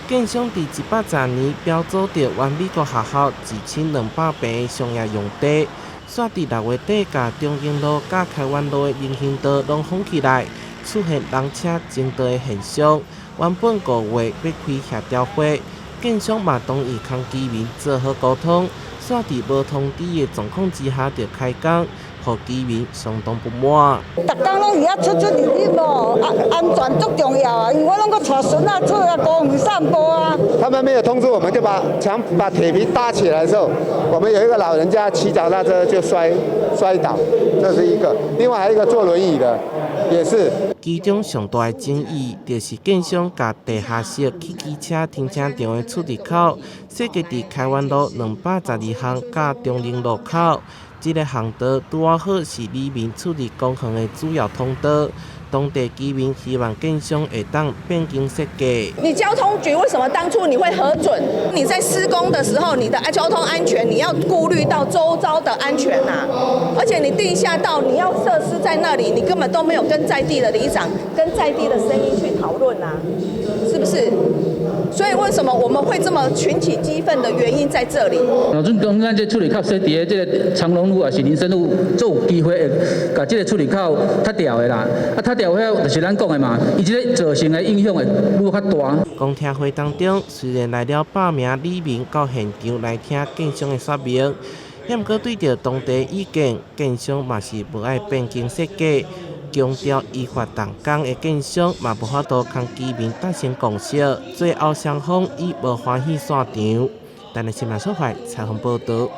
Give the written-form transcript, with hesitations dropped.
建商佇110年標租著原美國學校1200坪的商業用地，煞佇6月底共中正路佮開源路的人行道攏封起來，出現人車爭道的現象。原本5月欲開協調會，建商嘛同意共居民做好溝通，煞佇無通知的狀況之下就開工，予居民相當不滿。逐工攏佇遐出出入入無，安全足重要啊！因為我攏閣帶孫仔出來公園散步啊。他們沒有通知我們，就把牆把鐵皮搭起來的時候，我們有一個老人家騎腳踏車就摔倒，這是一個。另外還有一個坐輪椅的，也是。其中上大的爭議，就是建商共地下室汽機車停車場的出入口設計佇開源路212巷佮中正路口，這个巷道拄仔好是里民出入公園的主要通道。當地居民希望建商會當變更設計。你交通局為什麼當初你會核准？你在施工的時候，你的交通安全你要顧慮到周遭的安全呐。而且你地下道你要設施在那裡，你根本都沒有跟在地的里長、跟在地的聲音去討論啊，是不是？所以為什麼我們會這麼群起激憤的原因在這裡。若準講咱這出入口設佇咧這个長榮路抑是林森路，足有機會會共這个出入口塞牢的啦。啊，塞牢遐就是咱講的嘛，伊這个造成的影響會愈較大。公聽會當中，雖然來了100名里民到現場來聽建商的說明，毋過對著當地意見，建商嘛是無愛變更設計。強調依法動工的建商嘛無法度共居民達成共識，最後雙方以無歡喜散場。台視新聞採訪報導。